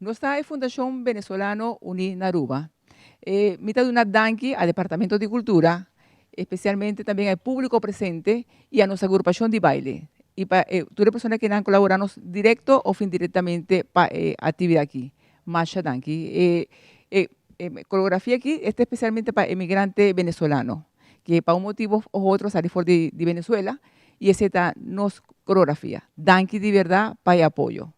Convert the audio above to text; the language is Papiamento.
Nos ta e Fundacion Venezolano Uni na Aruba. Mi ta duna danki a Departamento di Cultura, especialmente tambe e publico presente y a nos agrupacion di baile. Y pa tur persona cu a colabora directo of indirectamente pa e actividad aki. Masha danki. E coreografia aki ta especialmente pa inmigrante venezolano, cu pa un motibo of otro a sali for di Venezuela, y esey ta nos coreografia. Danki di berdad pa e apoyo.